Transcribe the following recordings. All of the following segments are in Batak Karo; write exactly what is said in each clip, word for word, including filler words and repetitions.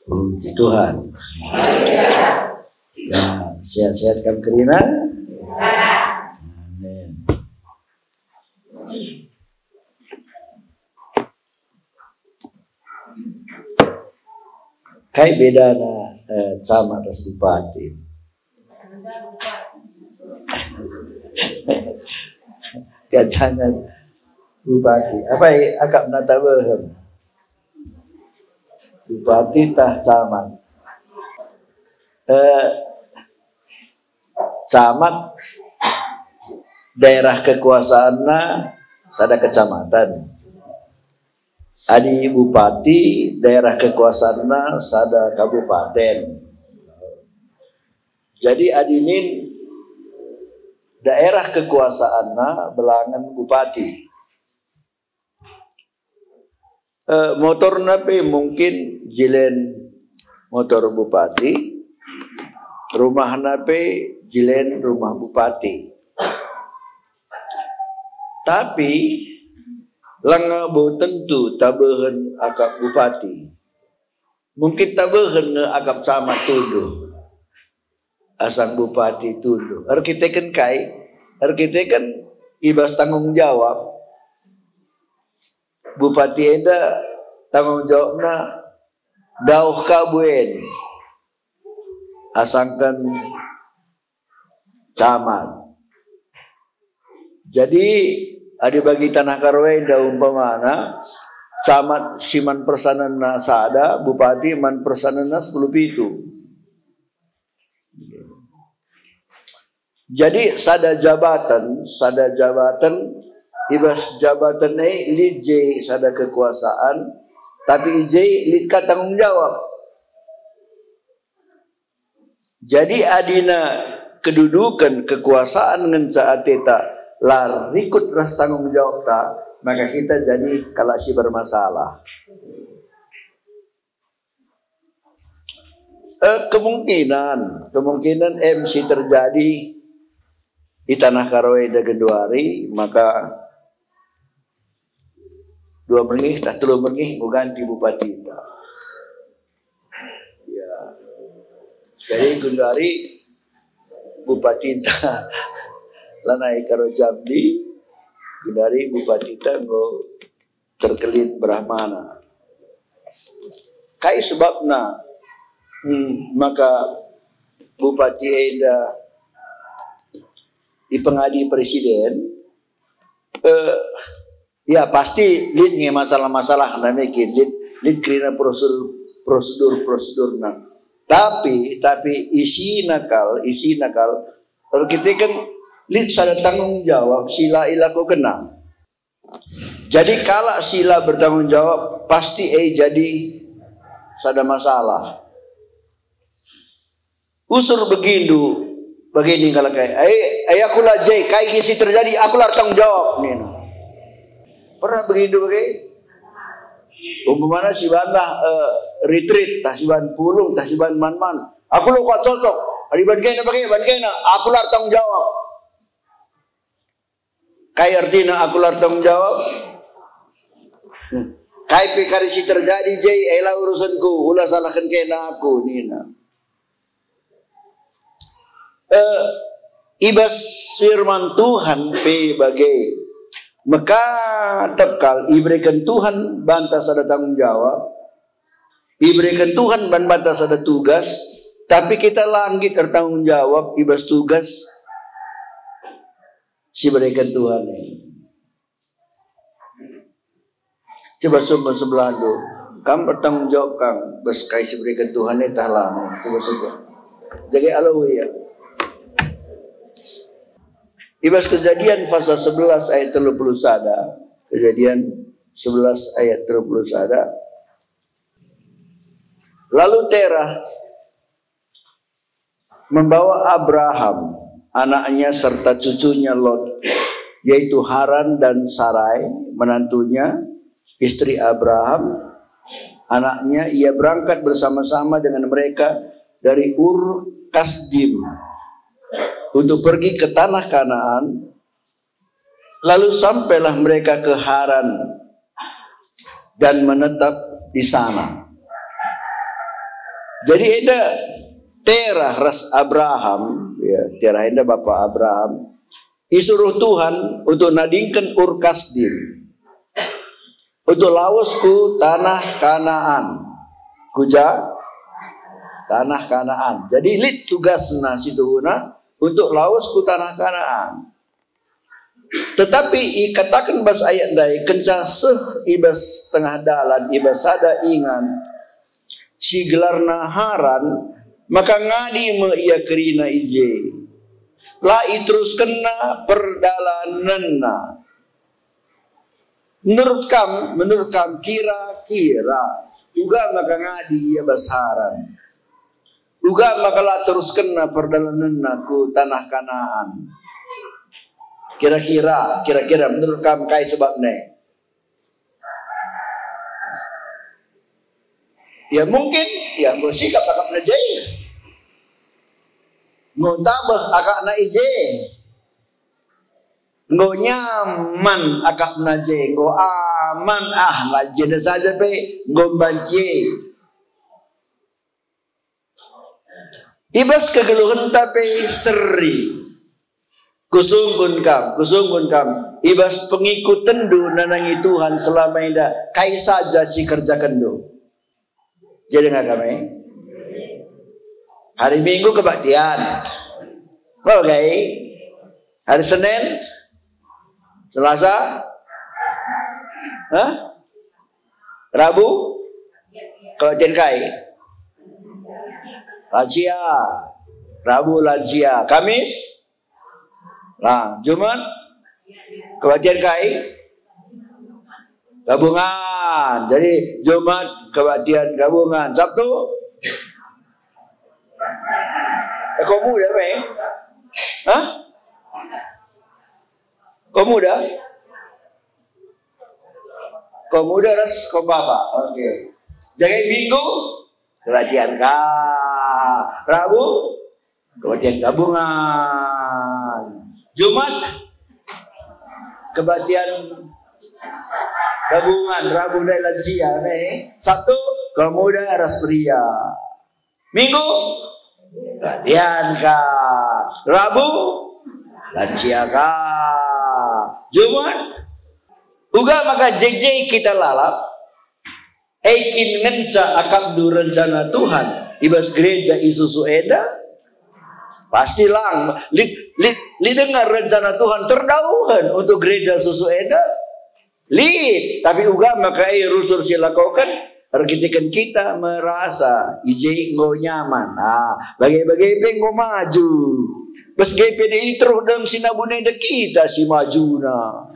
Puji Tuhan. Ya, sehat-sehat kam kerina? Amin. Kai bedana, eh, camat ras bupati? Gajangan bupati. Apai akapna, tabehen? Bupati tah camat? Eh, camat daerah kekuasaanna sada kecamatan. Adi bupati, daerah kekuasaanna sada kabupaten. Jadi adi nin daerah kekuasaanna belangen bupati. Eh, motorna pe mungkin jilen motor bupati, rumahna pe jilen rumah bupati. Tapi langa bo tentu tabehen akap bupati. Mungkin tabehen nge akap camat tunduh. Asang bupati tunduh. Erkiteken kai? Erkiteken i bas tanggung jawab. Bupati enda tanggung jawabna dauh ka buen. Asangken camat. Jadi, adi bagi Tanah Karo enda umpamana, camat si man persanenna sada, bupati man persanenna sepuluh pitu. Jadi, sada jabatan, sada jabatan, i bas jabatan e lit je sada kekuasaan, tapi i je lit ka tanggung jawab. Jadi adina keduduken kekuasaan ngenca ateta la rikut ras tanggung jawabta, maka kita jadi kalak si bermasalah. Eh, kemungkinan, kemungkinan MC terjadi di Tanah Karo enda genduari, maka dua mengih, tah telu mengih, enggo ganti bupatita. Ya. Jadi genduari bupatita lanai Karo Jambi, genduari bupatita enggo terkelin Brahmana. Kai sebabna, hmm, maka bupati enda ipengadi presiden? Eh, ya, pasti lit nge masalah-masalah, nami kin, lit, lit kerina prosedur, prosedur-prosedurna. Tapi, tapi isina kal, isina kal, erkiteken lit sada tanggung jawab si la ilakokenna. Jadi kalak si la bertanggung jawab pasti e jadi sada masalah. Usur begindu, bage nina kalak e, "Ai, ai aku la je, kai nge si terjadi, aku la ertanggung jawab," nina. Pernah begindu bage? Umpamana si banlah, eh, retreat, tah si ban pulung, tah si ban man-man. "Aku la kuat cocok, adi ban kena bage, ban kena, aku la ertanggung jawab." Kai ertina aku la ertanggung jawab? Hmm. Kai pe kari si terjadi je, e la urusenku, ula salahken kena aku, nina. Eh, i bas firman Tuhan pe bage. Mekatep kal ibereken Tuhan banta sada tanggung jawab. Ibereken Tuhan ban banta sada tugas, tapi kita la nggit ertanggung jawab i bas tugas si ibereken Tuhan e. Coba sungkun sebelahndu, kam ertanggung jawab kam bas kai si ibereken Tuhan e tah la? Coba sungkun. Jadi alo ia. I bas Kejadian pasal sebelas ayat telu puluh sada, Kejadian sebelas ayat telu puluh sada, lalu Terah membawa Abraham, anaknya serta cucunya Lot, yaitu Haran dan Sarai, menantunya, istri Abraham, anaknya, ia berangkat bersama-sama dengan mereka dari Ur Kasdim untuk pergi ke tanah Kanaan. Lalu sampailah mereka ke Haran dan menetap di sana. Jadi enda Terah ras Abraham, ya, Terah enda bapa Abraham, isuruh Tuhan untuk nadingken Ur Kasdim, untuk lawes ku tanah Kanaan. Kuja? Tanah Kanaan. Jadi lit tugasna situhuna untuk lawes ku tanah Kanaan. Tetapi ikataken bas ayat ndai, kenca seh i bas tengah dalan, i bas sada ingan si gelarna Haran, maka ngadi me ia kerina i je. La iteruskenna perdalanenna. Menurut kam, menurut kam, kira-kira uga maka ngadi ia bas Haran? Uga maka la teruskenna perdalanenna ku tanah Kanaan? Kira-kira, kira-kira menurut kam kai sebabna? Ya mungkin, ya enggo sikap akapna je. Enggo ntabeh akapna i je. Enggo nyaman akapna je, enggo aman, ah, la jenda saja pe enggo mbanci. I bas kegeluhenta pe seri. Kusungkun kam, kusungkun kam, i bas pengikutenndu nandangi Tuhan selama enda, kai saja si kerjakenndu? Jadi denga kami. Hari Minggu kebaktian. Oke. Hari Senin, Selasa, hah? Rabu, kebaktian kai? Lansia. Rabu lansia. Kamis, nah, Jumat kebaktian kai? Gabungan. Jadi Jumat kebaktian gabungan. Sabtu? Eh, kaum muda, eh? Hah? Kaum muda? Kaum muda ras kaum bapa. Oke. Jadi Minggu kebaktian ka. Rabu kebaktian gabungan. Jumat kebaktian gabungan, Rabu ndai lansia, eh. Sabtu kaum muda ras pria. Minggu kebaktian ka. Rabu lansia ka. Jumat uga maka je-je kita lalap. E kin ngenca akapndu rencana Tuhan i bas gereja i susu enda? Pasti lang. Lit, lit, lit denga rencana Tuhan terdauhen untuk gereja susu enda? Lit, tapi uga maka e rusur si lakoken erkiteken kita merasa i je enggo nyaman. Ah, bage-bage pe enggo maju. Bas G P D I terus dem si nabun enda kita si majuna.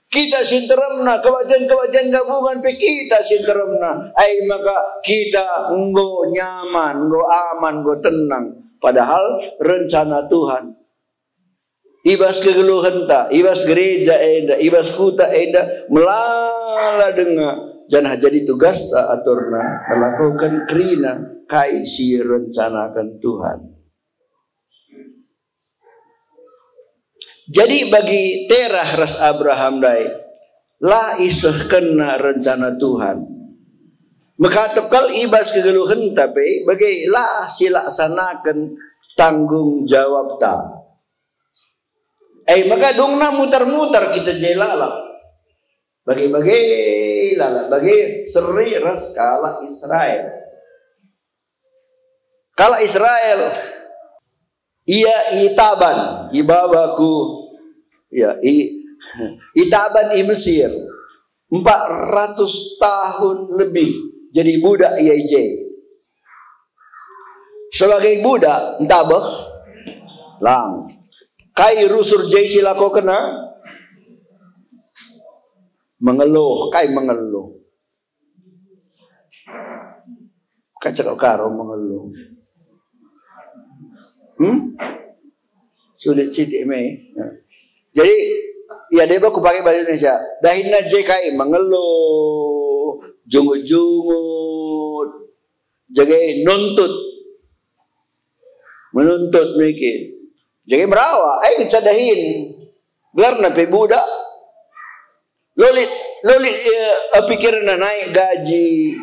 Kita si nteremna, kebaktian-kebaktian gabungan pe kita si nteremna. Ai maka kita enggo nyaman, enggo aman, enggo tenang. Padahal rencana Tuhan i bas kegeluhenta, i bas gereja enda, i bas kuta enda, melala denga, janah jadi tugasta aturna ngelakoken kerina kai si irencanaken Tuhan. Jadi bagi Terah ras Abraham ndai, la isehkenna rencana Tuhan. Mekatep kal i bas kegeluhenta pe, bage la silaksanaken tanggung jawabta. Eh, maka dungna mutar-mutar kita je lalap. Bage-bage lalap, bage seri ras kalak Israel. Kalak Israel, ia itaban, ibaba ku, ya, i, itaban i Mesir. Empat ratus tahun lebih jadi budak ia i je. Sebagai budak, ntabeh lang. Kai rusur je si lakokenna? Mengeluh, kai mengeluh? Kacak karo mengeluh. Hmm? Sulit sitik me. Jadi, ya deba kupake bahasa Indonesia. Dahinna je kai mengeluh, jungut-jungut, jadi nuntut. Menuntut niki. Jadi merawa, ai ngenca dahin. Gelarna pe budak. Lolit, lolit, eh, pikirna naik gaji.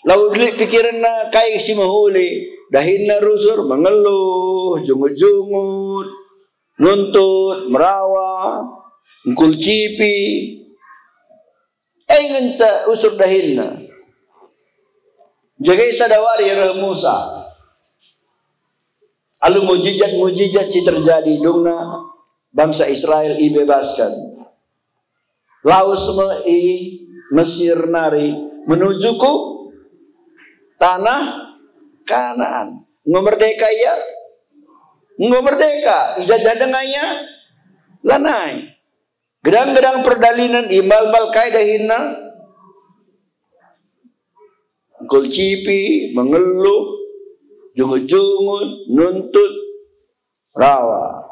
Lau lit pikirenna kai si mehuli, dahinna rusur mengeluh, jungut-jungut, nuntut, merawa, ngkulcipi. E ngenca usur dahinna. Jadi sada wari reh Musa. Alu mujizat-mujizat si terjadi, dungna bangsa Israel ibebaskan. Lawes me i Mesir nari menuju ku tanah Kanaan. Enggo merdeka ia? Enggo merdeka. Ijajah denga ia? Lanai. Gedang-gedang perdalinen, imbal-mbal kai dahinna? Ngkulcipi, mengeluh, jungut-jungut, nuntut, rawa.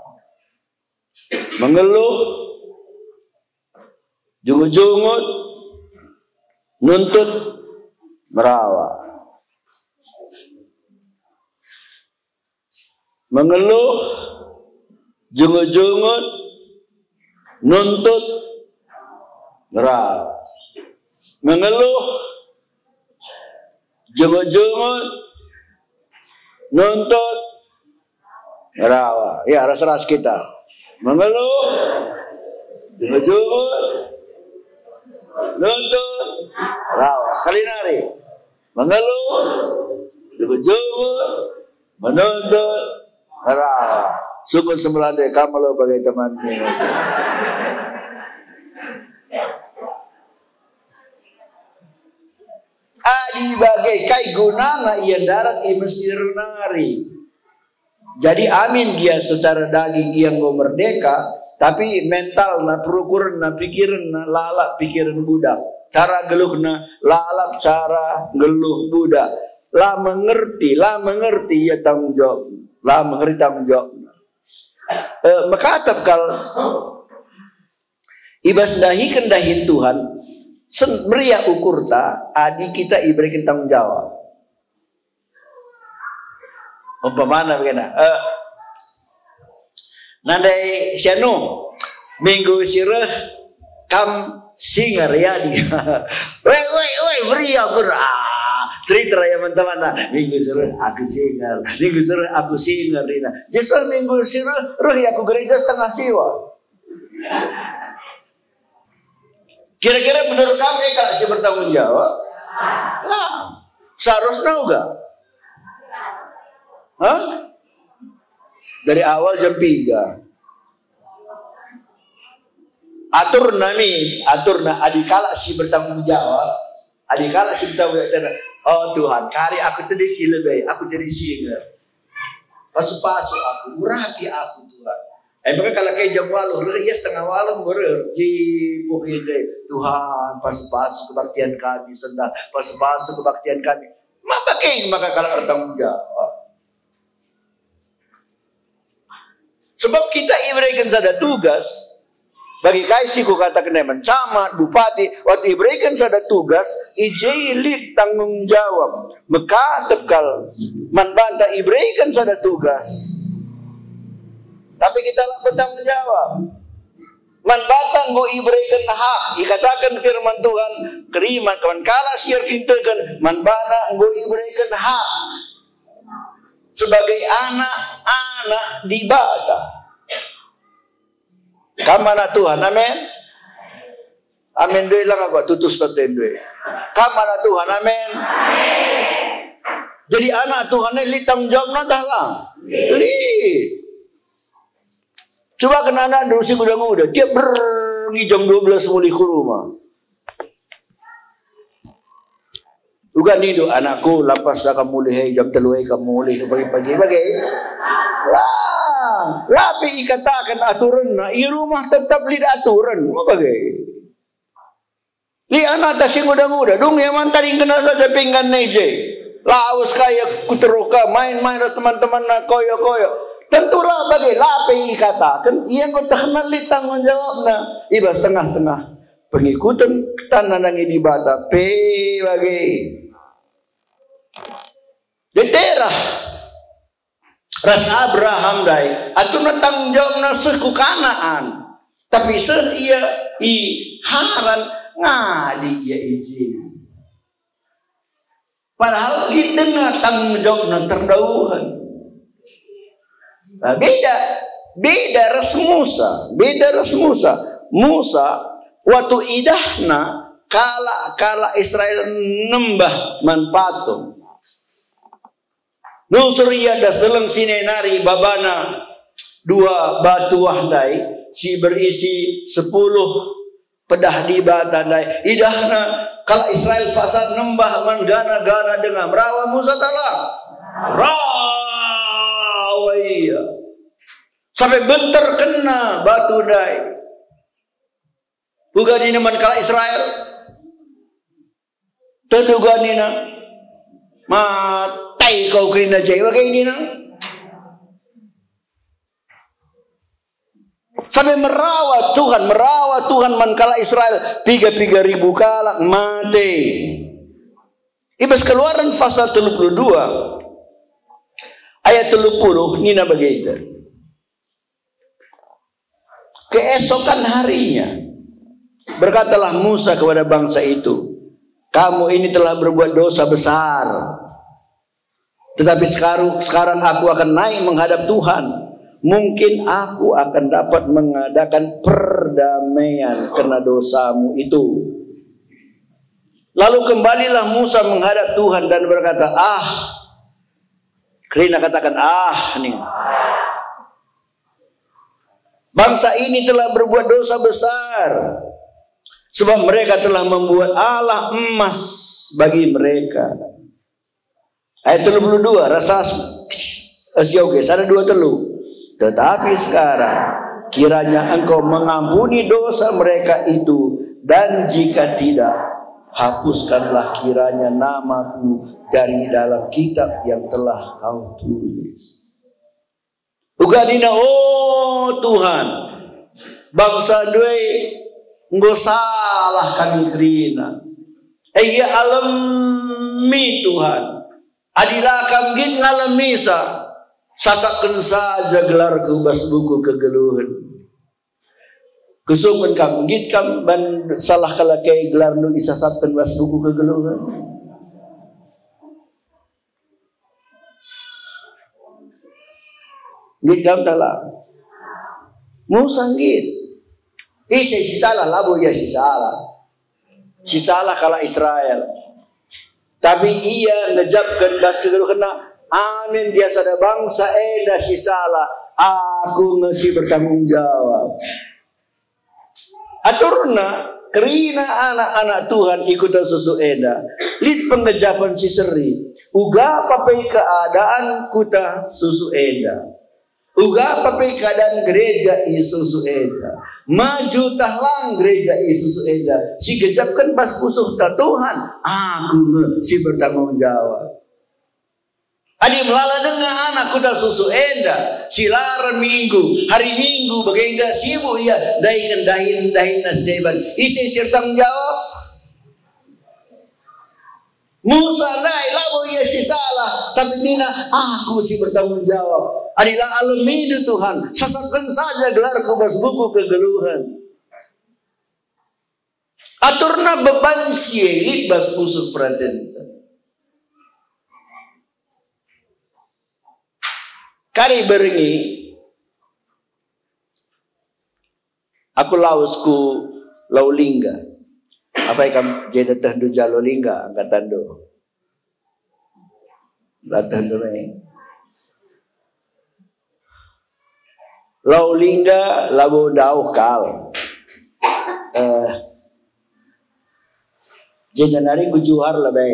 Mengeluh, jungut-jungut, nuntut, merawa. Mengeluh, jungut-jungut, nuntut, merawa. Mengeluh, jungut-jungut, nuntut, merawa. Ya, ras-ras kita. Mengeluh, jungut-jungut, nuntut, merawa. Sekali nari. Mengeluh, jungut-jungut, menuntut, merawa. Sukun semelan deh, kam lo bage teman. Adi bage, kai gunana ia ndarat i Mesir nari? Jadi amin gia secara daging ia enggo merdeka, tapi mentalna, perukurenna, pikirenna, lalap pikiren budak. Cara geluhna, lalap cara geluh budak. La mengerti, la mengerti ia tanggung jawab, la mengerti tanggung jawab. Eh, mekatep kal i bas ndahiken dahin Tuhan, sen-, meriah ukurta adi kita ibereken tanggung jawab. Umpamana bagenda, eh, nandai si anu, minggu si reh kam singer ya di. Weh, weh, weh, meriah ukur. Ah, cerita ya teman-teman. Nah, minggu si reh aku singer, minggu si reh aku singer, Rina. Jesus minggu si reh, reh ya ku gereja setengah siwa. Kira-kira menurut kamu, eh, kalak si bertanggung jawab? Lah, seharusnya uga. Hah? Dari awal jam tiga. Atur nami, atur na adi kalak si bertanggung jawab, adi kalak si bertanggung jawab, "Oh Tuhan, kari aku tedis i lebe, aku jadi singer." Pasu-pasu aku, urapi aku, Tuhan. Eh, maka kalau kayak jam waluh, reh, ia setengah waluh, enggo reh. Jipuh ia, Tuhan, pasu-pasu kebaktian kami, sendah, pasu-pasu kebaktian kami. Maka kayak maka kalau bertanggung jawab. Sebab kita ibereken sada tugas, bagi kai si kukataken e man camat, bupati, waktu ibereken sada tugas, i je lit tanggung jawab. Mekatep kal man banta ibereken sada tugas. Tapi kita la bertanggung jawab. Man banta enggo ibereken hak, ikataken firman Tuhan, kerina man kalak si erkiteken, man bana enggo ibereken hak sebagai anak-anak Dibata. Kam anak Tuhan, amin. Amin doi, lang aku tutus teten doi. Kam anak Tuhan, amin. Jadi anak Tuhan e lit tanggung jawabna tah lang? Lit. Coba kena anak dulu si nguda-nguda, tiap berngi jam dua belas mulih ku rumah. Uga nindu, "Anakku, lampas sa kam mulih, eh, jam telu, eh, kam mulih, pagi-pagi, bage." Lah, la pe ikataken aturenna, i rumah tetap lit aturen, ma bage. Lit anakta si nguda-nguda, dung ia man taringkenna saja pinggan i je. Lawes ka ia ku teruh ka, main-main ras teman-temanna, koyo-koyo. Tentu la bage, la pe ikataken, ia enggo tehna lit tanggung jawabna i bas tengah-tengah pengikuten ketan nandangi Dibata pe bage. Dai Terah ras Abraham ndai, aturna tanggung jawabna seh ku Kanaan, tapi seh ia i Haran, ngadi ia i je. Padahal lit denga tanggung jawabna terdauhen. Nah, beda, beda ras Musa, beda ras Musa. Musa, waktu idahna kalak-kalak Israel nembah man patung. Nusur ia das Deleng Sinai nari, babana dua batu wah ndai si berisi sepuluh pedah Dibata ndai. Idahna kalak Israel paksa nembah man gana-gana denga. Merawa Musa tala? Merawa ia. Sampai benter kena batu ndai. Uga nina man kalak Israel, tentu uga nina, "Matai kau kerina je," bage nina. Sampai merawa Tuhan, merawa Tuhan man kalak Israel, piga-piga ribu kalak mate. I bas Keluaran pasal telu puluh dua ayat telu puluh nina bagenda. Keesokan harinya, berkatalah Musa kepada bangsa itu, "Kamu ini telah berbuat dosa besar. Tetapi sekarang, sekarang aku akan naik menghadap Tuhan. Mungkin aku akan dapat mengadakan perdamaian karena dosamu itu." Lalu kembalilah Musa menghadap Tuhan dan berkata, "Ah," kerina katakan, "Ah," nih. "Bangsa ini telah berbuat dosa besar, sebab mereka telah membuat Allah emas bagi mereka." Ayat telu puluh dua, rasa s-, s-, sioge, sada dua telu. "Tetapi sekarang, kiranya Engkau mengampuni dosa mereka itu, dan jika tidak, hapuskanlah kiranya namaku dari dalam kitab yang telah Kau tulis." Uga nina, "O Tuhan, bangsa ndai enggo salah kami kerina. E, ia alemi Tuhan. Adi la Kam nggit ngalemisa, sasapken saja gelarku bas buku kegeluhen." Kusungkun kam, nggit kam ban salah kalak e gelarndu isasapken bas buku kegeluhen? Nggit kam tala? Musa nggit. Ise si salah? Labo ia si salah. Si salah kalak Israel. Tapi ia ngejapken bas kegeluhenna, "Amin, gia sada bangsa enda si salah, aku nge si bertanggung jawab." Aturna, kerina anak-anak Tuhan i kuta Susu enda, lit pengejapen si seri, uga pe keadaan kuta Susu enda. Uga pe keadaan gereja i Susu enda. Maju tah lang gereja i Susu enda. Si gejapken bas pusuhta Tuhan, aku nge si bertanggung jawab. Adi melala denga anak kuta Susu enda, si la ren Minggu, hari Minggu bagenda sibuk ia ndahiken dahin-dahinna si deban. Ise si ertanggung jawab? Musa ndai labo ia si salah, tapi nina, "Aku si bertanggung jawab. Adi la alemindu Tuhan, sasapken saja gelarku bas buku kegeluhen." Aturna beban si e lit bas pusuh peratenta. Kari berngi, aku lawes ku Lau Lingga. Apai kam jenda tehndu ja Lau Lingga angkatandu? La tehndu me. Lau Lingga labo dauh kal. Eh, jenda nari ku Johar lebe.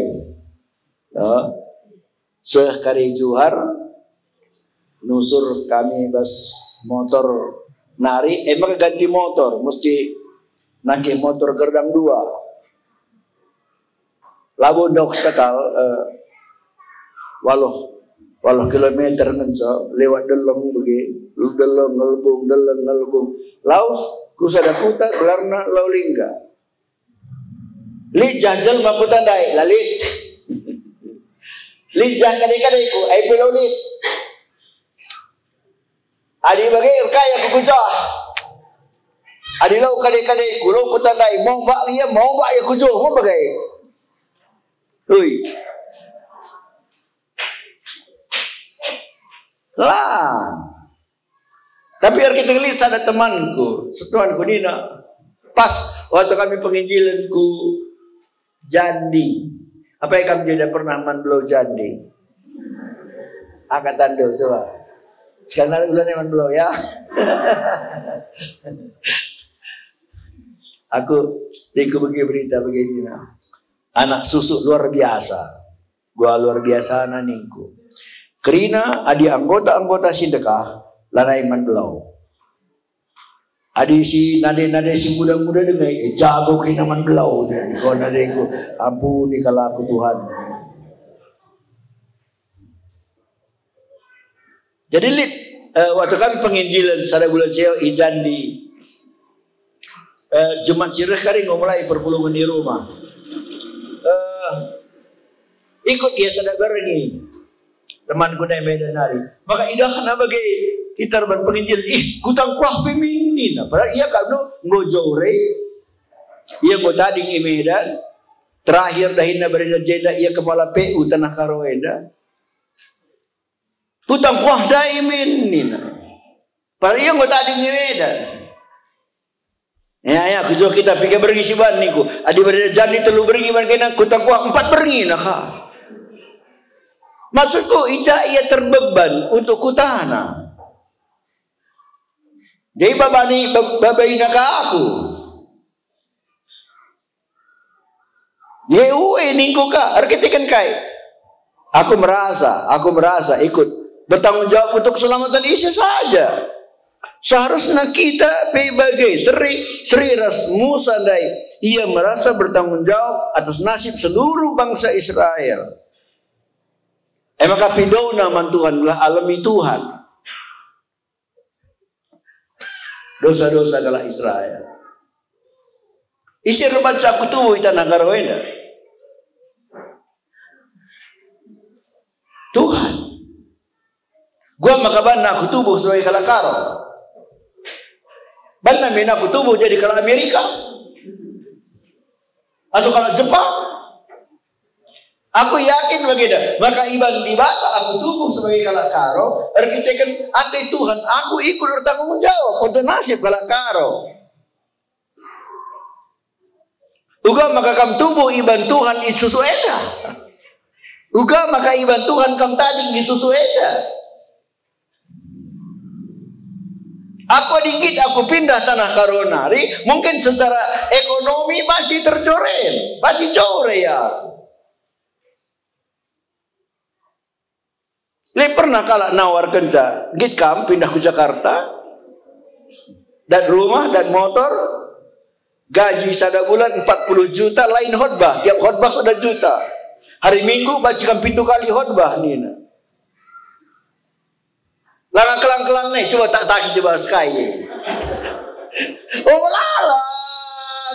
Ya. Seh kari Johar, nusur kami bas motor nari, e maka ganti motor, mesti nangkih motor gerdang dua. Labo ndauh sekal, eh, waluh, waluh kilometer ngenca, lewat Deleng bage, Deleng Ngelbung, Deleng Ngelbung. Lawes ku sada kuta gelarna Lau Lingga. Lit jah jelma kutandai, la lit. Lit jah kade-kadeku, ai pe la lit. Adi bage, engkai aku ku jah? Adi lau kade-kadeku, lau kutandai, mombak ia, mombak ia ku jah, mo bage. Ui. La. Tapi erkiteken lit sada temanku, setuanku nina, pas waktu kami penginjilen ku Jandi. Apai kam jadi pernah man belau Jandi? Angkat tandu coba. Sekarang ulang man belau ya. Aku, aku bagi berita begini, nah. Anak susu luar biasa. Gua luar biasa ningku. Kerina adi anggota-anggota si ndekah, lanai man belau. Adi si nade-nade si muda-muda denga, eh, jago kerina man belau. Kau nadengku, ampuni kalak aku, Tuhan. Jadi lit, eh, waktu kami penginjilan sada bulan sio i Jandi, eh, Jumat si reh kari enggo mulai perpulungen i rumah. Eh, ikut ia sada berngi. Temanku nai Medan nari. Maka idahna bage kita erban penginjilan. Ih, kutang kuah pe min nina. Padahal ia kap no enggo jore. Ia enggo tading i Medan. Terakhir dahinna berita jenda ia kepala P U Tanah Karo enda. Kutang kuah dai min nina. Padahal ia enggo tading i Medan. Ya, ya, kujo kita piga berngi si ban ningku. Adi berita Jandi telu berngi ban kena kutang kuah empat berngi nah ka. Maksudku, ija ia terbeban untuk kutana. Jadi babani, bab-, babaina ka aku. Ye ue ningku ka, erkiteken kai? Aku merasa, aku merasa ikut bertanggung jawab untuk keselamatan ise saja. Seharusnya kita pe bage, seri, seri ras Musa ndai. Ia merasa bertanggung jawab atas nasib seluruh bangsa Israel. E maka pidona man Tuhan, gelah alemi Tuhan dosa-dosa kalak Israel. Ise erbahanca aku tubuh i tanah Karo enda? Tuhan. Gua maka banna aku tubuh sebagai kalak Karo. Banna min aku tubuh jadi kalak Amerika. Atau kalak Jepang. Aku yakin bagenda, maka iban Dibata aku tubuh sebagai kalak Karo, erkiteken ate Tuhan, aku ikut ertanggung jawab untuk nasib kalak Karo. Uga maka kam tubuh iban Tuhan i susu enda. Uga maka iban Tuhan kam tading i susu enda. Aku adi nggit aku pindah tanah Karo nari, mungkin secara ekonomi banci terjore, banci jore ya. Lit pernah kalak nawarkenca, nggit kam pindah ku Jakarta, dat rumah, dat motor, gaji sada bulan empat puluh juta, lain khotbah, tiap khotbah sada juta. Hari Minggu banci kam pitu kali khotbah nina. Langa kelang-kelang nih, coba tak taki coba sekai. Oh, melala,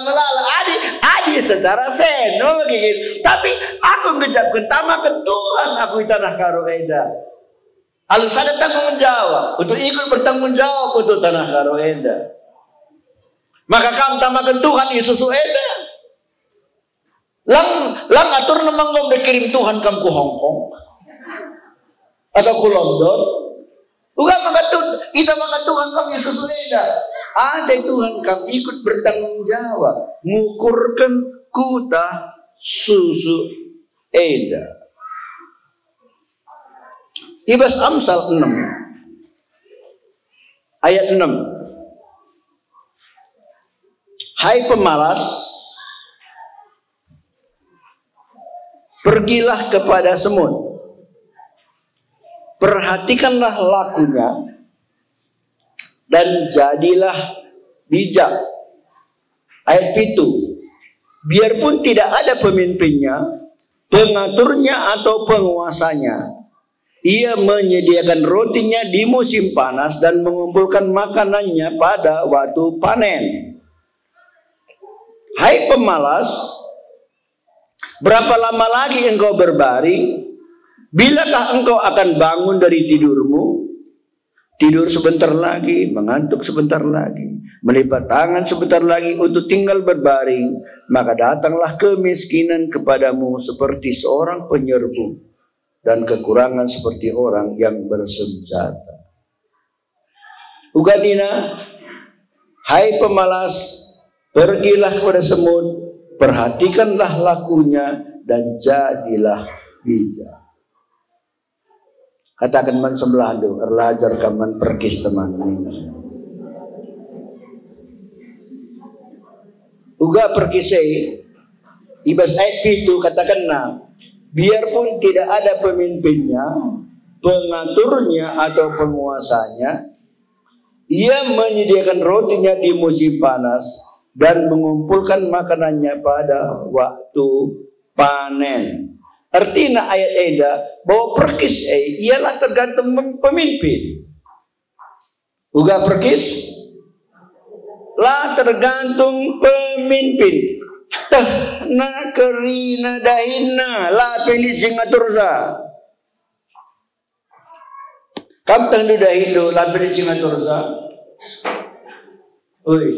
melala. Adi, adi secara sen, oh, gigit. Tapi aku ngejapken tama ke Tuhan aku i tanah Karo enda. Alu sada tanggung jawab untuk ikut bertanggung jawab untuk tanah Karo enda. Maka kam tamaken Tuhan Yesus enda. Lang, lang aturna manggo dikirim Tuhan kam ku Hong Kong atau ku London. Uga maka Tuhan, kita maka Tuhan kam Yesus enda. Ade Tuhan kam ikut bertanggung jawab ngukurken kuta susu enda. I bas Amsal enam ayat enam. Hai pemalas, pergilah kepada semut, perhatikanlah lakunya, dan jadilah bijak. Ayat pitu, biarpun tidak ada pemimpinnya, pengaturnya atau penguasanya, ia menyediakan rotinya di musim panas dan mengumpulkan makanannya pada waktu panen. Hai pemalas, berapa lama lagi engkau berbaring? Bilakah engkau akan bangun dari tidurmu? Tidur sebentar lagi, mengantuk sebentar lagi, melipat tangan sebentar lagi untuk tinggal berbaring, maka datanglah kemiskinan kepadamu seperti seorang penyerbu. dan kekurangan seperti orang yang bersenjata. Uga nina, "Hai pemalas, pergilah kepada semut, perhatikanlah lakunya, dan jadilah bijak." Kataken man sebelahndu, "Erlajar kam man perkis, teman." Uga perkis e, i bas ayat pitu katakenna, "Biarpun tidak ada pemimpinnya, pengaturnya, atau penguasanya, ia menyediakan rotinya di musim panas dan mengumpulkan makanannya pada waktu panen." Ertina ayat enda bahwa perkis e ialah tergantung mem-, pemimpin. Uga perkis la tergantung pemimpin. Tehna kerina dahinna, la pe lit si ngatursa. Kam tehndu dahindu, la pe lit si ngatursa? Oi.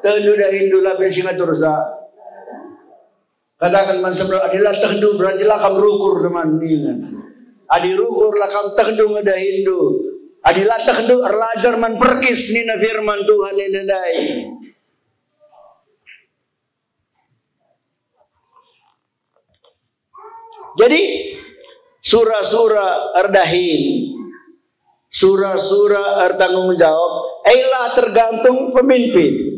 Tehndu dahindu, la pe lit si ngatursa? Kataken man sebelah, "Adi la tehndu, berarti la kam rukur, teman." Adi rukur, la kam tehndu nge dahindu. Adi la tehndu, erlajar man perkis, nina firman Tuhan enda ndai. Jadi, sura-sura erdahin, sura-sura ertanggung jawab, e la tergantung pemimpin.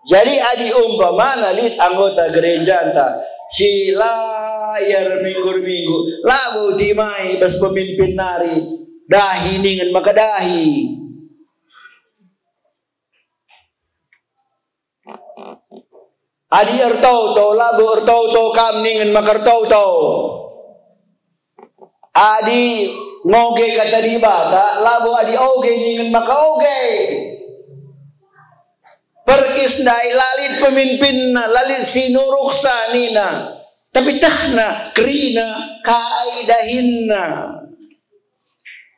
Jadi, adi umpamana lit anggota gerejanta si la ia erminggu-minggu, labo timai bas pemimpin nari, dahi ningen maka dahi. Adi ertoto, labo ertoto kam ningen maka ertoto. Adi ngoge kata Dibata, labo adi oge ningen maka oge. Perkis ndai la lit pemimpinna, la lit si nuruksa nina, tapi tehna kerina kai dahinna.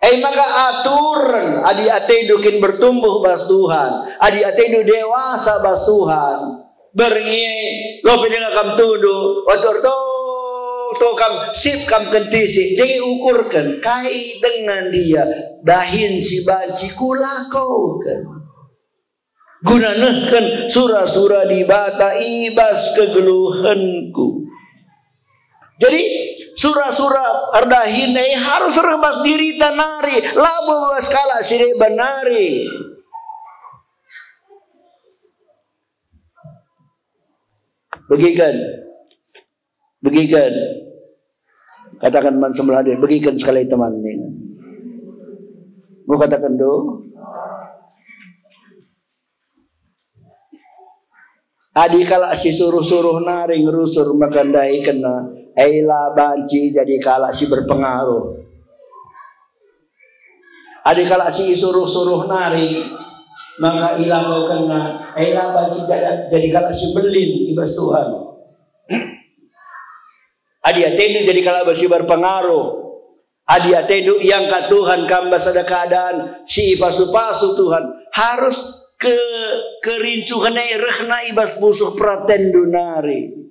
E maka aturen, adi atendu kin bertumbuh bas Tuhan, adi atendu dewasa bas Tuhan, berngi e, lope denga kam tundu, waktu ertoto kam, sip kam kentisi, jadi ukurken, kai denga ndia dahin si banci kulakoken. Guna nehken sura-sura Dibata i bas kegeluhenku. Jadi, sura-sura erdahin e harus reh bas dirita nari, labo bas kalak si deban nari. Begiken. Begiken. Kataken man sebelah dia, "Begiken sekali, teman," ning. Enggo kataken do. Adi kalak si suruh-suruh nari ngerusur maka ndahikenna, e la banci jadi kalak si berpengaruh. Adi kalak si isuruh-suruh nari, maka ilakokenna, e la banci jadi, jadi kalak si mbelin i bas Tuhan. Adi atendu jadi kalak si berpengaruh, adi atendu iangkat Tuhan kam bas sada keadaan si ipasu-pasu Tuhan, harus ke-, kerincuhen e rehna i bas pusuh peratenndu nari.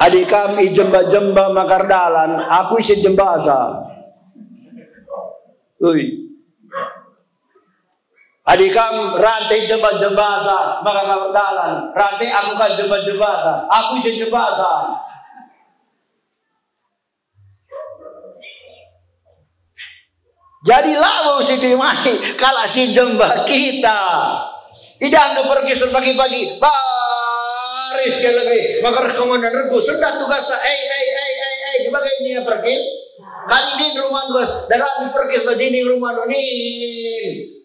Adi kam i jemba-jemba maka erdalan, aku ise jembasa. Ui. Adi kam rante jemba-jembasa, maka kam erdalan. Rante aku kan jemba-jembasa, aku ise jembasa. Jadi labo sitimai kalak si jemba kita. Idahndu perkis pagi-pagi, baris si lebih, maka reh komandan regu, sendah tugasna, ei, ei, ei, ei, ei, dibagai nia perkis. Kali din rumah dua, darami perkis bajini rumah nin.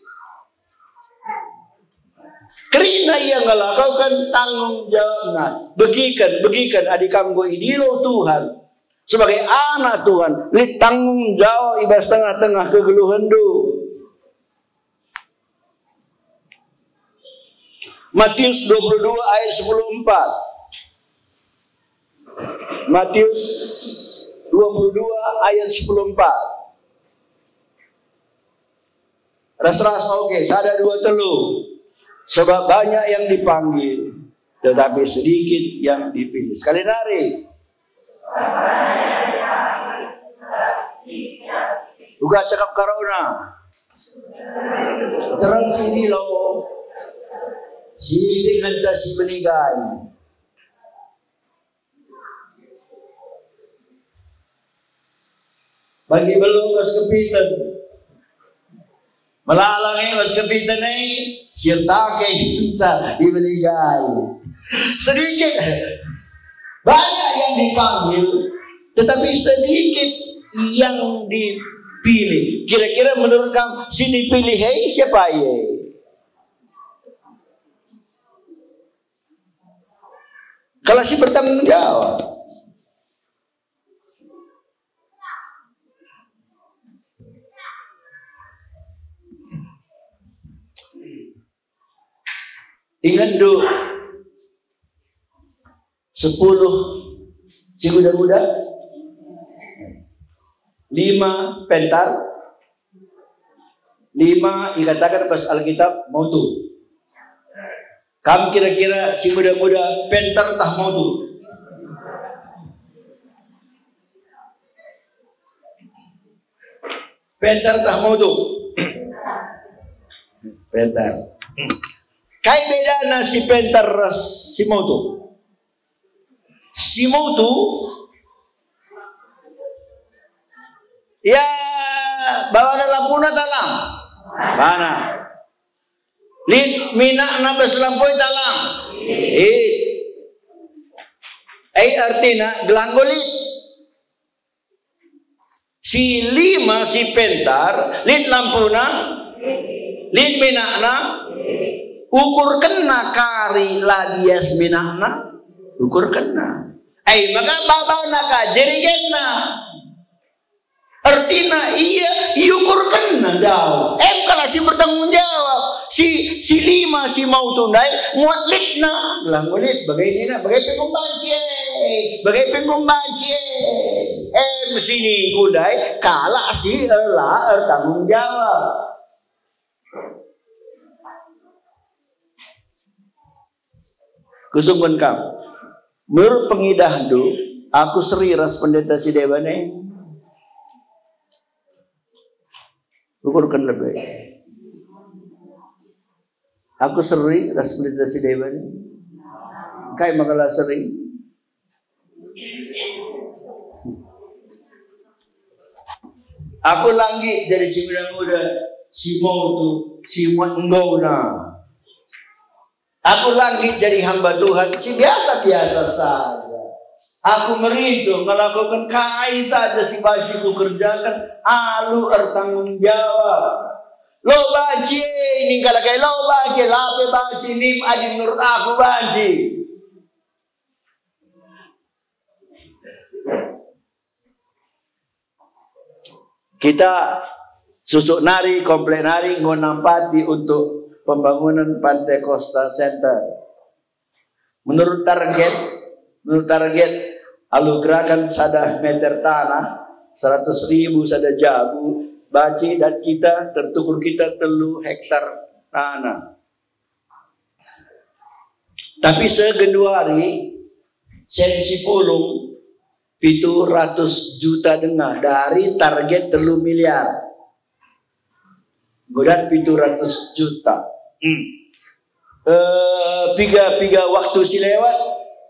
Kerina ia ngelakoken tanggung jawabna. Begiken, begiken, adi kam enggo idilo Tuhan sebagai anak Tuhan, lit tanggung jawab i bas tengah-tengah kegeluhenndu. Matius dua puluh dua ayat sepuluh empat. Matius dua puluh dua ayat sepuluh empat. Ras-ras, oke, sada, dua, telu. Sebab banyak yang dipanggil, tetapi sedikit yang dipilih. Sekali nari. Uga cakap Corona. Terang sini lo. Sitik ngenca si menigai. Bagi belum bas kepiten. Melalang e bas kepiten e, sirtake ngenca i menigai. Sedikit, banyak yang dipanggil, tetapi sedikit yang dipilih. Kira-kira menurut kamu, si dipilih e siapa ye? Kalau si bertanggung jawab. Ingetndu, sepuluh si nguda-nguda, lima pentar, lima ikataken bas Alkitab mautu. Kam kira-kira si nguda-nguda pentar tah mautu? Pentar tah mautu? Pentar. Kai bedana si pentar ras si mautu? Si mautu, ya, bana lampuna talang. Bana. Lit minakna bas lampuna talang. Eh. Eh, artina gelah enggo lit. Si lima si pentar, lit lampuna, lit minakna, ukurkenna kari la bias minakna, ukurkenna. Ai maka babana ka jerigenna. Ertina ia iukurkenna ndai. Em kalak si bertanggung jawab. Si, si lima si mautu ndai muat litna. Gelah enggo lit, bage nina, bage pe enggo banci e. Bage pe enggo banci e. Em siningku ndai kalak si la ertanggung jawab. Kusungkun kam. Menurut pengidahndu, aku seri ras pendeta si deban e? Ukurken lebe. Aku seri ras pendeta si deban e? Kai maka la seri? Aku la nggit jadi si nguda-nguda, si mautu, si muat enggona. Aku la nggit jadi hamba Tuhan si biasa-biasa saja. Aku merincuh ngelakoken kai saja si banci kukerjaken alu ertanggung jawab. Lo banci, ningkala kai lo banci, la pe banci, nim adi menurut aku banci. Kita susuk nari, komplek nari enggo nampati untuk pembangunan Pantai Costa Center. Menurut target, menurut target, alu gerakan sada meter tanah, seratus ribu sada jabu, banci dat kita, tertukur kita telu hektar tanah. Tapi segenduari, sen si pulung, pitu ratus juta denga dari target telu miliar. Enggo dat pitu ratus juta. Hmm. Eh, piga-piga waktu si lewat,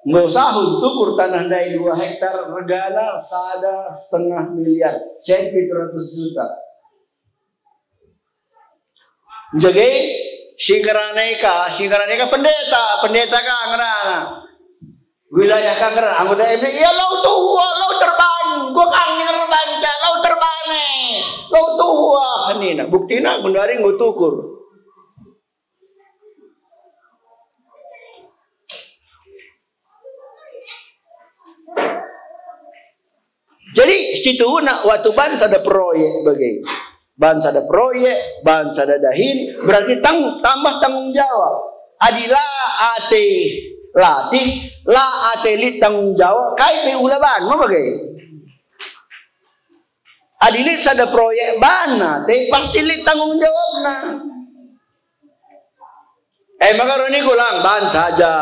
enggo sahun tukur tanah ndai dua hektar, regana sada setengah miliar, sen pitu ratus juta. Jadi, si ngerana e ka, si ngerana e ka pendeta, pendeta ka ngerana. Wilayah ka ngerana, anggota M D, ya, lau tua, lau terban, gua kan ngerbanca, lau terbane, lau tua, nina. Buktina, genduari enggo tukur. Jadi, situhuna waktu bansa ada proyek bage. Bansa ada proyek, bansa ada dahin, berarti tang-, tambah tanggung jawab. Adi la ate latih, la ate lit tanggung jawab, kai pe ula ban, ma bage? Adi lit sada proyek bana, te pasti lit tanggung jawabna. Eh, maka ro niku lang, ban saja.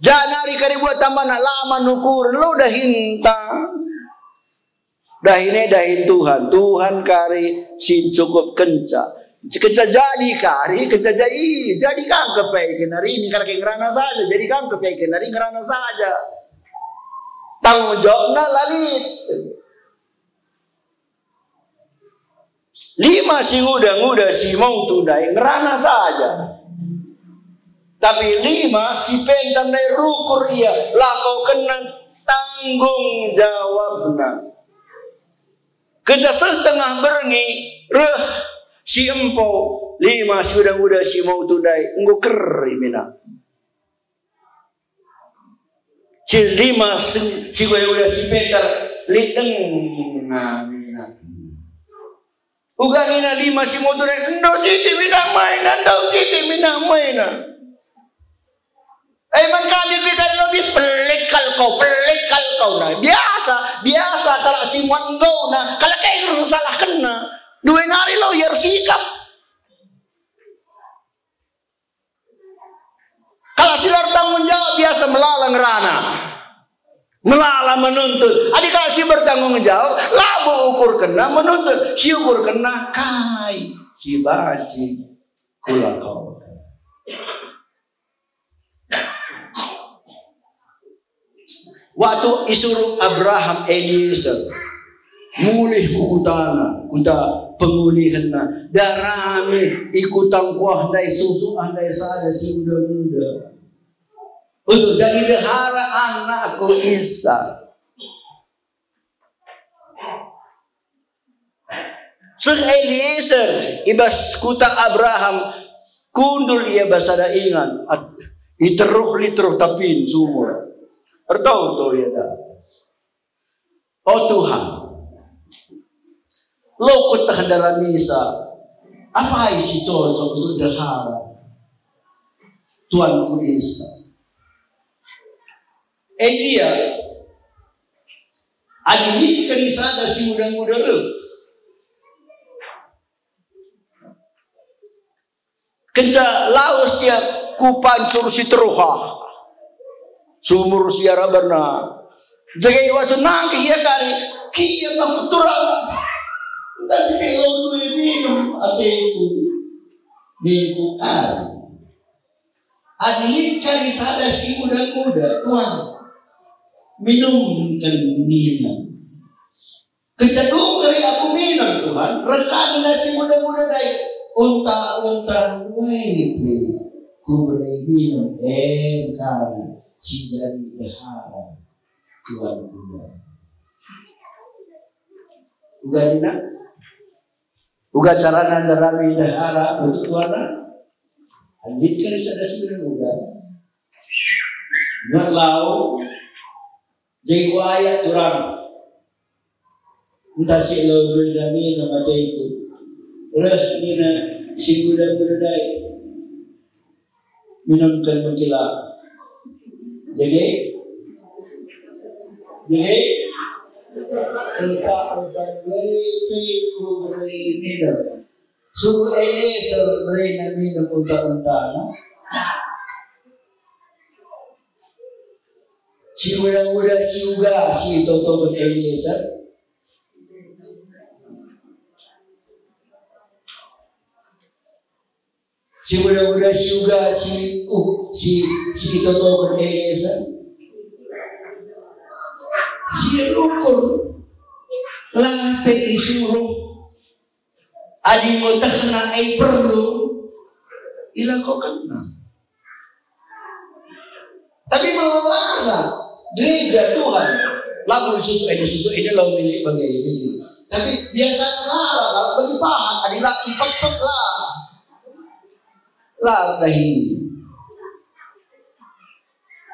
Janari kari buat tambana lama nukuren lo dahinta. Dahin e dahin Tuhan, Tuhan kari si ncukupkenca. Kenca jadi kari, kenca jadi, jadi kam kepe kenari, kalak e ngerana saja, jadi kam kepe kenari ngerana saja. Tanggung jawabna la lit. Lima si nguda-nguda si motu ndai ngerana saja. Tapi lima si pentar ndai rukur ia, lakokenna tanggung jawabna. Kenca seh tengah berngi, reh si empo, lima si nguda-nguda si motu ndai enggo keri mina. Si lima si, si nguda-nguda si pentar, lit denga mina. Uga nina lima si motu ndai, "Ndo siti mina maina, ndo siti mina maina." Eh, man kami pe kari lobis, pelik kal kau, pelik kal kau. Nah, biasa, biasa kalak si muat enggona, kalak e nge ersalahkenna. Dua nari lo ia ersikap. Kalak si la ertanggung jawab biasa melala ngerana. Melala menuntut. Adi kalak si bertanggung jawab, labo ukurkenna menuntut. Si ukurkenna kai si banci kulakoken. Waktu isuruh Abraham Eliezer mulih ku kutana, kuta pengulihenna, darami i kuta ngkuah ndai susu andai sada si nguda-nguda. Untuk jadi dehara anakku Isak. Seh Eliezer i bas kuta Abraham, kundul ia bas sada ingan, at-, i teruh lit teruh tapin sumur. Ertoto ia da. O Tuhan, lo kueteh daramisa, apai si cocok untuk dehara Tuanku Isak? Elia, adi lit kari sada si nguda-nguda reh. Kenca lawes ia ku pancur si teruh, ah, sumur si arabana. Jadi waktu nangkih ia kari, kia aku turang. Ntah si pe lo dua minum ateku, ningku kari. Adi lit kari sada si nguda-nguda, Tuan, minumken mina. Kenca dung kari aku minum, Tuhan, reh kari nina si nguda-nguda ndai, unta-unta ndai pe kubere minum, e kari si jadi dehara Tuanku ndai. Uga nina, uga carana ndarami dehara untuk tuanna. Lit kari sada si nguda-nguda. Muat lau, jadi kuayak turang. Ntah si lo dua nina ateku. Reh nina si nguda-nguda ndai, minumken me kila. Jadi, jadi, entah-entah ndai pe kubere minum. Suruh Eliezer berena minum unta-untana. Si nguda-nguda si uga si itotoken Eliezer. Si nguda-nguda si uga si, uh, si, si itotoken Eliezer. Si rukur. La pe isuruh. Adi enggo tehna e perlu, ilakokenna. Tapi melelasa gereja Tuhan, lagu susu ini, susu ini lo milik bagi ini. Tapi biasa lara kalau bagi pahat, adi la ipekpek la. La dahi.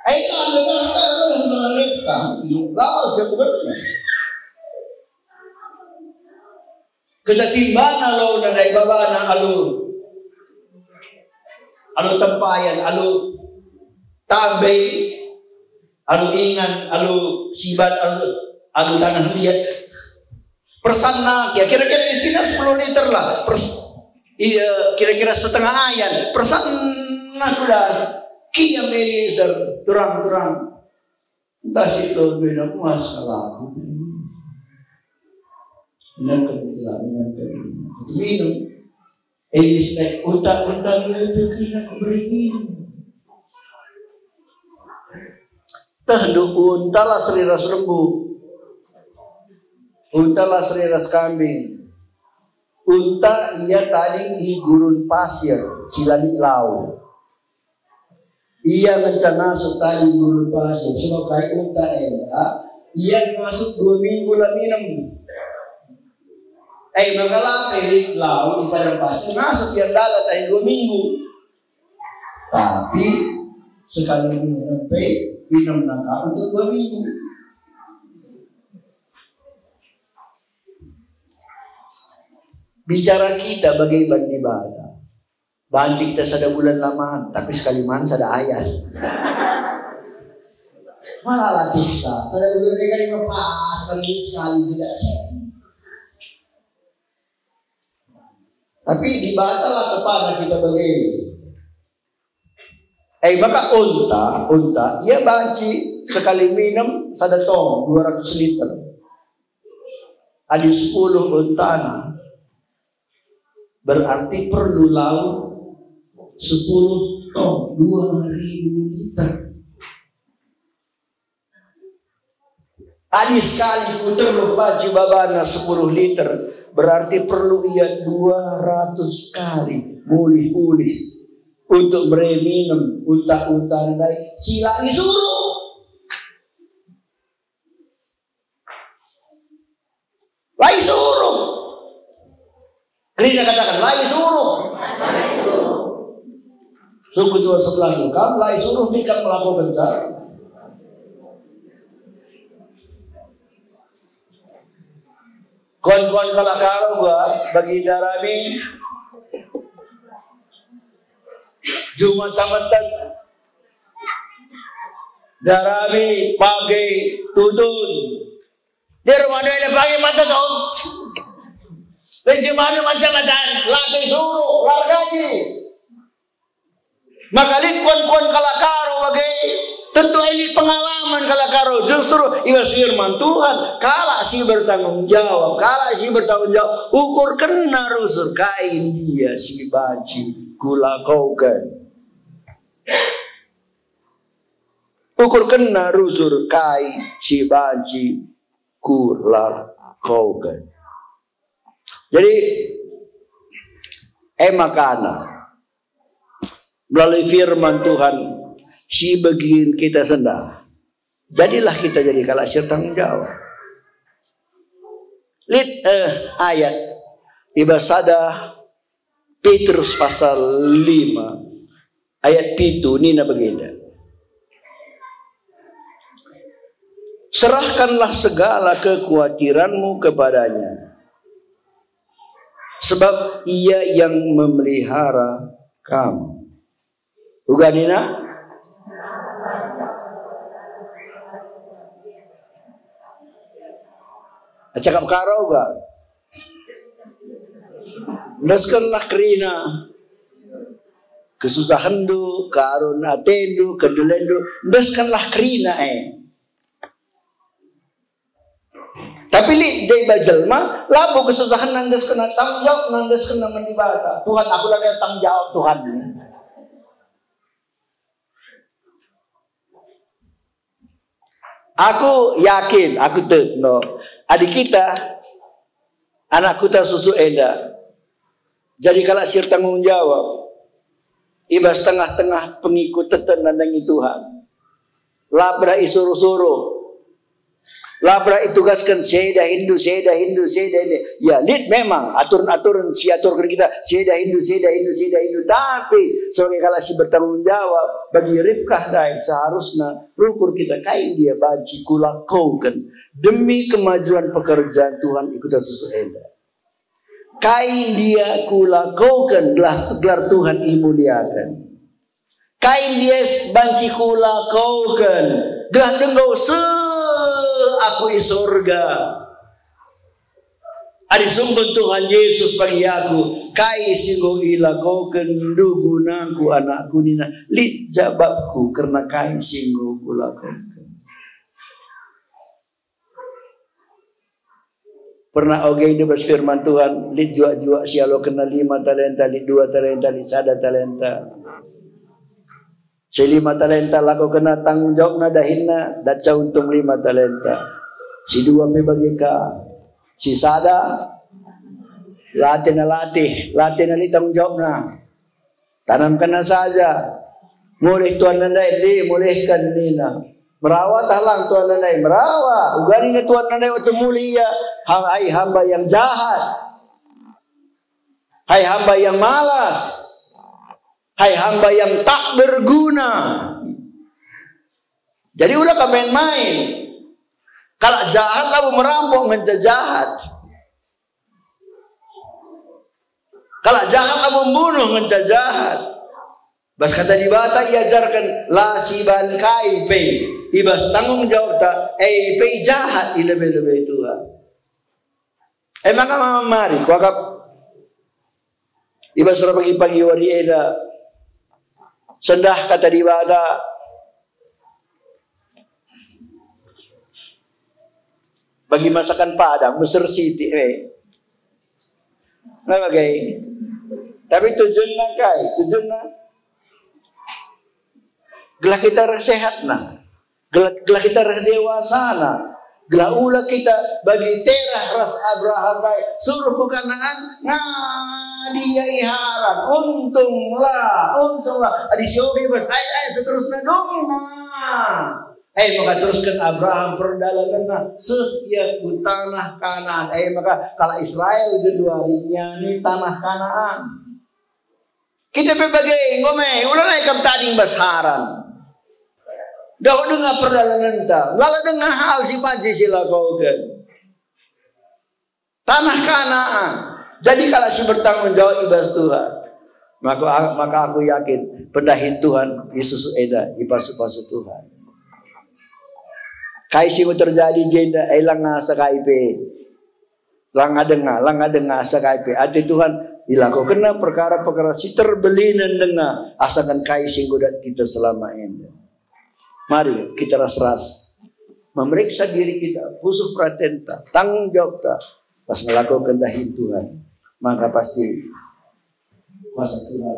Ayo anda kan saya mengaretkan, la saya kuberkan. Kenca timbana lo ndai babana alu, alu tempayan, alu tambe, alu ingan, alu sibat, alu, alu tanah liat. Persanna, ya, kira-kira isina sepuluh liter lah. Pers-, iya, kira-kira setengah ayan. Persanna ku das. Kiam Eliezer, turang-turang. Ntah si tondoi na puas kal aku. Minumken, minumken. Minum. Eliezer, unta-unta nge pe kerina kuberi minum. Tehndu unta las ras lembu. Unta las ras kambing. Unta ia tading i gurun pasir si la lit lau. Ia ngenca ngasup tading i gurun pasir, sebab kai unta enda, ia ngasup dua minggu la minem. Eh, maka la pe lit lau i padang pasir, ngasup ia ndalan tading dua minggu. Tapi sekali minem pe, inemna ka untuk dua minggu. Bicara kita bage man Dibata. Banci kita sada bulan la man, tapi sekali man sada ayat. Malah latihsa, sada bulan dia kali pas, kali sekali tidak. Tapi Dibata la tepana kita bage. Eh, maka unta, unta, ia banci sekali minem sada tong, dua ratus liter. Adi sepuluh untana, berarti perlu lau sepuluh tong, dua ribu liter. Adi sekali ku teruh banci babana sepuluh liter, berarti perlu ia dua ratus kali mulih-ulih untuk mere minem unta-unta ndai si la isuruh. La isuruh. Kerina kataken, la isuruh. Sungguh jual sebelah kam, la isuruh, mi kam melakukenca. Kon-kon kalak Karo uga, bagi Darami, Jumat Sameten, Darami, Page, Tutun. Dia rumah dia ada pagi mata tau. Pencemari macam-macam, lapis suruh, largaji. Maka lit kuan-kuan kalak Karo bage, tentu lit pengalaman kalak Karo. Justru i bas firman Tuhan, kalak si bertanggung jawab, kalak si bertanggung jawab, ukur kena rusur kai ndia si banci kulakoken. Ukur kena rusur kai si banci kulakoken. Jadi, e makana, melalui firman Tuhan, si begin kita sendah. Jadilah kita jadi kalak si ertanggung jawab. Lit, eh, ayat i bas sada Petrus pasal lima ayat pitu nina bagenda, "Serahkanlah segala kekuatiranmu kepadanya, sebab Ia yang memelihara kamu." Uga nina? Cakap Karo uga. Endeskenlah kerina kesusahenndu, kearun atendu, kedelenndu, endeskenlah kerina e. Tapi lit deba jelma, labo kesusahen nandeskenna, tanggung jawab nandeskenna man Dibata. "Tuhan, aku la tanggung jawab, Tuhan." Aku yakin, aku tek, no. Adi kita, anak kuta susu enda, jadi kalak si ertanggung jawab i bas tengah-tengah pengikut teten nandangi Tuhan. La pernah isuruh-suruh. La pernah itugasken, "Sedahindu, sedahindu, sedahindu." Ya, lit memang aturen-aturen si aturken kita, "Sedahindu, sedahindu, sedahindu." Tapi sebagai kalak si bertanggung jawab, bagi Ribkah ndai seharusna rukur kita, kai ndia banci kulakoken demi kemajuan pekerjaan Tuhan i kuta susu enda. Kai ndia kulakoken gelah, gelar Tuhan imuliaken? Kai ndia banci kulakoken gelah denggo seh aku i sorga? Adi sungkun Tuhan Yesus bagi aku, kai si enggo ilakoken ndu gunangku anakku nina, lit jabapku kerna kai si enggo kulakoken. Pernah oge i bas firman Tuhan, lit juak-juak si ialokenna lima talenta, lit dua talenta, lit sada talenta. Si lima talenta lakokenna tanggung jawabna dahinna, datca untung lima talenta. Si dua pe bage ka. Si sada, latena latih, latena lit tanggung jawabna. Tanamkenna saja. Mulih tuanna ndai, ndi mulihken nina. Merawa tah lang tuanna ndai, merawa. Uga nina tuanna ndai waktu mulih ia, "Hai hamba yang jahat. Hai hamba yang malas. Hai hamba yang tak berguna." Jadi ula ka main-main. Kalak jahat labo merampok ngenca jahat. Kalak jahat labo mbunuh ngenca jahat. Bas kata Dibata iajarken la siban kai pe i bas tanggung jawabta, e pe jahat i lebe-lebe Tuhan. E maka mari kuakap i bas sura pagi-pagi wari enda sendah kata Dibata bagi masakan Padang, Mesir City, eh. Nah, bage. Tapi tujuanna kai? Tujuanna gelah kita sehatna. Gelah, gelah kita dewasana. Gelah ula kita bagi Terah ras Abraham ndai. Suruh ku Kanaan, ngadi ia i Haran. Untunglah, untunglah. Adi si oge bas ayat-ayat seterusna dungna. E maka terusken Abraham perdalanenna seh ia ku tanah Kanaan. E maka kalak Israel genduari nyani tanah Kanaan. Kita pe bage, enggo me, ulanai kam tading bas Haran. Dauh denga perdalanenta, ngala denga hal si banci silakoken. Tanah Kanaan. Jadi kalak si bertanggung jawab i bas Tuhan. Maka, maka aku yakin pendahin Tuhan Yesus enda ipasu-pasu Tuhan. Kai si enggo terjadi jenda, e langa sakai pe. Langa denga, langa denga sakai pe. Ate Tuhan ilakokenna perkara-perkara si terbelinen denga asaken kai si enggo dat kita selama enda. Mari kita ras-ras memeriksa diri kita, pusuh peratenta, tanggung jawabta, pas ngelakoken dahin Tuhan, maka pasti kuasa Tuhan.